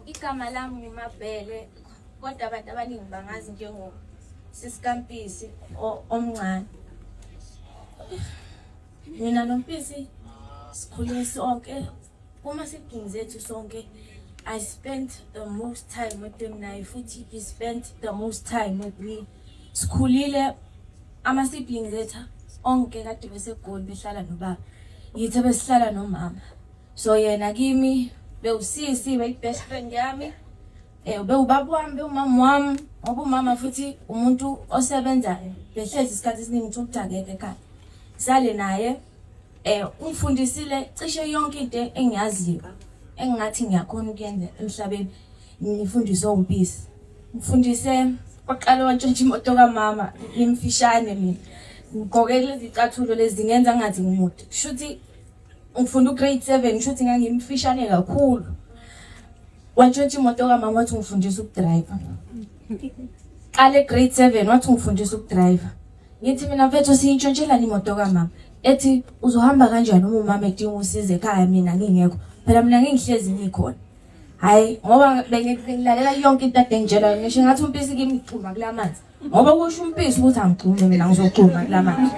Igama lami nguMabhele kodwa abantu abaningi bangazi njengo Sisikampisi omncane. Mina noMpisi sikhule sonke kuma siblings zethu sonke. I spent the most time with him, naye futhi he spent the most time with me. Sikhulile, ama siblings ethu onke kade beseGoli behlala nobaba, yithi besihlala nomama. So yena kimi bewusisi, beyi-best friend yami, bewubaba wami, bewumama wami, ngoba umama futhi umuntu osebenzayo, behlezi isikhathi esiningi uthi ukuthi akekho ekhaya, sale naye. Ungifundisile cishe yonke into engiyaziyo engingathi ngiyakhona ukuyenza emhlabeni, ngifundiswe uMpisi. Ngifundise kwaqala wantshontsha imoto kamama. Ngimfishane mina, ngigqoke lezi cathulo lezi ngenza ngathi ngimude, kushuthi ngifunda u-grade 7, kushuthi ngangimfishane kakhulu. Wantshontsha imoto kamama, wathi ungifundisa ukudrayiva. Qale grade 7, wathi ungifundisa ukudrayiva. Ngithi mina, "Mfethu, siyintshontshelana imoto kamama?" Ethi, "Uzohamba kanjani uma umama edinga usizo ekhaya mina ngingekho? Phela mina ngingihlezi ngikhona." Hhayi, ngoba bengilalela yonke into ade ngitshela. Ngisho ngathi uMpisi kimi, "Gxuma kula manzi," ngoba kusho uMpisi ukuthi angigxume mina, ngizogxuma kula manzi.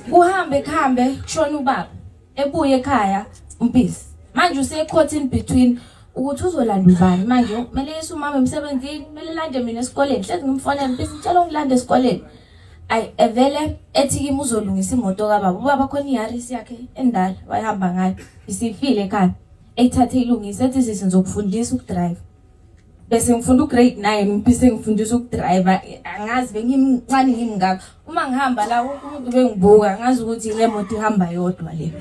Kuhambe kuhambe, kushona ubaba. Ebuye ekhaya uMpisi, manje use-caught in between ukuthi uzolanda ubani. Manje kumele yise umama emsebenzini, kumele lande mina esikoleni. Hlezi ngimfonela, "Mpisi, ngicela ungilande esikoleni." Ayi, evele ethi kimi uzolungisa imoto kababa. Ubaba khona iYaris yakhe endala wayehamba ngayo, isifile ekhaya, eyithathe ilungise. Ethi, "Sisi, ngizokufundisa ukudrive." Bese ngifunda u-grade 9, uMpisi ngifundisa ukudrive. Angazi bengimncane ngimngaka, uma ngihamba la wonke umuntu bengibuka, ngazi ukuthi le moto ihamba yodwa le.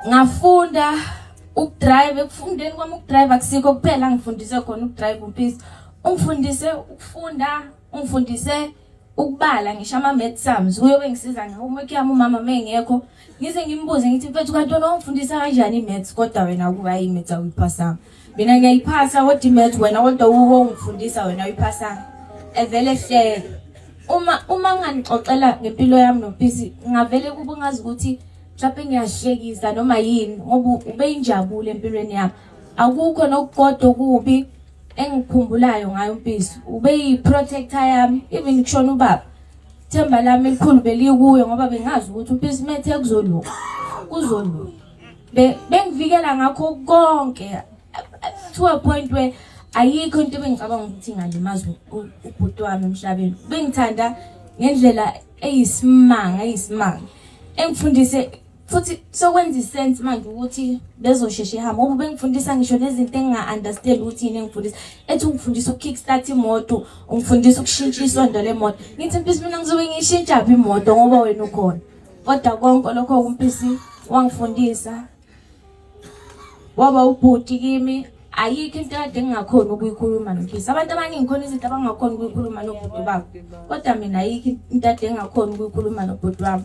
Ngafunda ukudrive. Ekufundeni kwami ukudrive, akusikho kuphela ngifundise khona ukudrive uMpisi. Ungifundise ukufunda, ungifundise ukubala, ngisho ama-math sums uyobe ngisiza nge-homework yami umama mengekho. Ngize ngimbuze ngithi, "Mfethu, kanti wena wangifundisa kanjani i-maths, kodwa wena kuba i-maths awuyiphasanga? Mina ngiyayiphasa kodwa i-maths, wena kodwa uwo ungifundisa wena awuyiphasanga." Evele hleke. Uma nganixoxela ngempilo yami noMpisi, ngavele kube ngazi ukuthi mhlawumbe ngiyahlekisa noma yini, ngoba ubeyinjabulo empilweni yami. Akukho nokukodwa okubi engikukhumbulayo ngayo uMpisi. Ubeyi-protector yami even kushona ubaba. Themba lami elikhulu belikuye, ngoba bengazi ukuthi uMpisi methe kuzolunga, kuzolunga. Bengivikela ngakho konke to a point where ayikho into ebengicabanga ukuthi ingalimaza ubhuti wami emhlabeni. Bengithanda ngendlela eyisimanga, eyisimanga. Engifundise futhi sokwenza i-sense manje ukuthi bezosheshe ihamba, ngoba bengifundisa ngisho nezinto enginga-understand ukuthi yini engifundisa. Ethi ungifundisa uku-kickstart imoto, ungifundisa ukushintsha isondo lemoto. Ngithi, "Mpisi, mina ngizobe ngiyishintshaphi imoto ngoba wena ukhona?" Kodwa konke lokho uMpisi wangifundisa, waba ubhuti kimi. Ayikho into kade ngingakhoni ukuyikhuluma noMpisi. Abantu abaningi khona izinto abangakhoni ukuyikhuluma nobhuti babo, kodwa mina ayikho into kade ngingakhoni ukuyikhuluma nobhuti wami.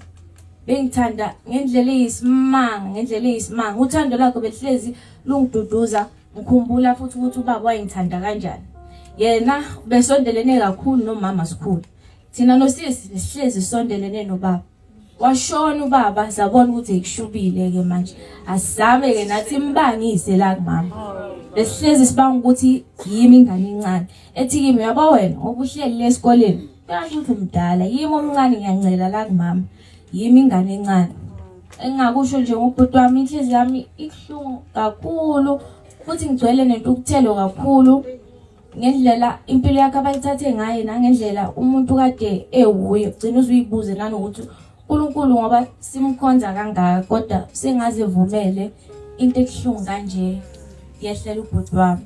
Bengithanda ngendlela eyisimanga, ngendlela eyisimanga. Uthando lakho behlezi lungiduduza. Ngikhumbula futhi ukuthi ubaba wayengithanda kanjani. Yena besondelene kakhulu nomama. Sikhulu thina nosisi, besihlezi sondelene nobaba. Washona ubaba, sabona ukuthi kushubile ke manje, asizame ke nathi imbangise la kumama. Besihlezi sibanga ukuthi yimi ingane encane. Ethi kimi, "Uyabo wena, ngoba uhleli lesikoleni, kuyasho ukuthi umdala, yimi omncane, ngiyancela la kumama, yimi ingane encane." Engingakusho nje ngobhuti wami, inhliziyo yami ibuhlungu kakhulu futhi ngigcwele nentukuthelo kakhulu ngendlela impilo yakhe abayithathe ngaye, nangendlela umuntu kade ewuye. Ugcina uzuyibuze nanokuthi uNkulunkulu, ngoba simkhonza kangaka, kodwa sengaze vumele into ebuhlungu kanje yehlela ubhuti wami.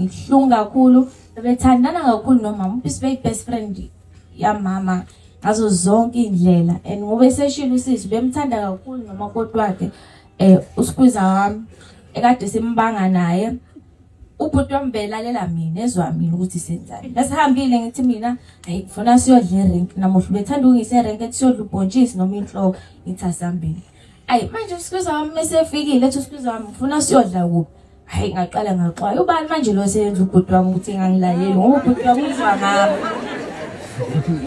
Ngibuhlungu kakhulu. Bebethandana kakhulu nomama. UMpisi beyi-best friend yamama ngazo zonke iy'ndlela, and ngoba eseshilo usisi, bemthanda kakhulu nomakoti wakhe, uSqueezer wami ekade simbanga naye. Ubhuti wami belalela mina, ezwa mina ukuthi senzani. Besihambile, ngithi mina, "Hayi, ngifuna siyodla erenki namuhla." Bethanda ukungisa erenki, ethi siyodla ubhontshisi noma inhloko. Ngithi asihambile. Ayi, manje uSqueezer wami mesefikile, ethi uSqueezer wami, "Ngifuna siyodla kuphi?" Hayi, ngaqala ngaxwaya, ubani manje lo seyenza ubhuti wami ukuthi ngangilaleli, ngoba ubhuti wami uzwa ngami.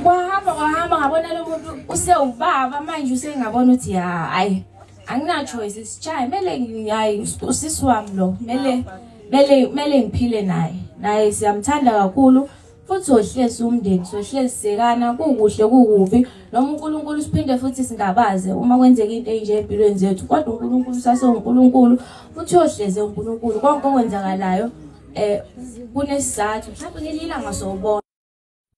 Kwahamba kwahamba, ngabona lo muntu usewubaba manje, usengabona ukuthi ya, hayi. Angina choice sishaye mele hayi usisi wami lo mele mele mele ngiphile naye. Naye siyamthanda kakhulu futhi sohlezi umndeni sohlezi sekana kukuhle kukubi noma uNkulunkulu siphinde futhi singabaze uma kwenzeka into enje empilweni zethu kodwa uNkulunkulu sasewuNkulunkulu futhi uyohleze uNkulunkulu konke okwenzakalayo eh kunesizathu mhlawumbe ngelinye ilanga sobona.